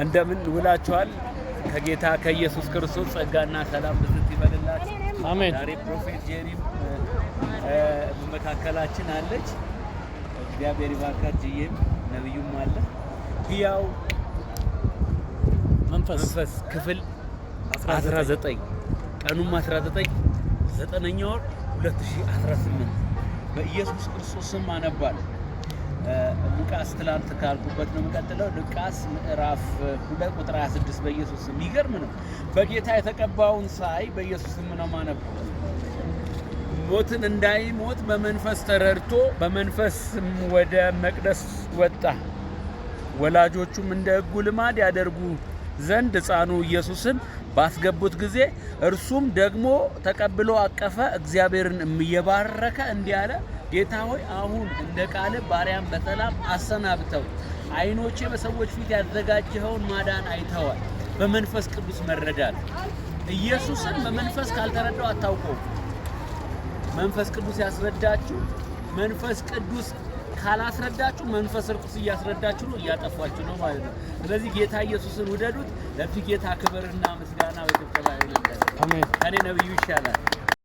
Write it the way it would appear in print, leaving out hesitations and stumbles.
እንደምን ውላችኋል? ከጌታ ከኢየሱስ ክርስቶስ ጸጋና ሰላም ብዝት ይበልላችሁ። አሜን። ዛሬ Prophet ጄሪም በመካከላችን አለች። እግዚአብሔር ይባርካት። ጅዬም ነብዩም አለ። ሕያው መንፈስ መንፈስ ክፍል 19፣ ቀኑም 19 ዘጠነኛ ወር 2018፣ በኢየሱስ ክርስቶስ ስም አነባለሁ። ሉቃስ፣ ትላንት ካልኩበት ነው የምቀጥለው። ሉቃስ ምዕራፍ 2 ቁጥር 26፣ በኢየሱስ ስም። የሚገርም ነው። በጌታ የተቀባውን ሳይ፣ በኢየሱስ ስም ነው የማነበው። ሞትን እንዳይሞት በመንፈስ ተረድቶ በመንፈስም ወደ መቅደስ ወጣ። ወላጆቹም እንደ ሕጉ ልማድ ያደርጉ ዘንድ ሕፃኑ ኢየሱስን ባስገቡት ጊዜ እርሱም ደግሞ ተቀብሎ አቀፈ፣ እግዚአብሔርን እየባረከ እንዲህ አለ፣ "ጌታ ሆይ፣ አሁን እንደ ቃልህ ባሪያህን በሰላም አሰናብተው። ዓይኖቼ በሰዎች ፊት ያዘጋጀኸውን ማዳን አይተዋል።" በመንፈስ ቅዱስ መረዳት። ኢየሱስን በመንፈስ ካልተረዳው አታውቀውም። መንፈስ ቅዱስ ያስረዳችሁ። መንፈስ ቅዱስ ካላስረዳችሁ መንፈስ ርኩስ እያስረዳችሁ ነው፣ እያጠፏችሁ ነው ማለት ነው። ስለዚህ ጌታ ኢየሱስን ውደዱት። ለፊ ጌታ ክብርና ምስጋና በጭብጨባ ይሁንለት። አሜን። ከኔ ነብዩ ይሻላል።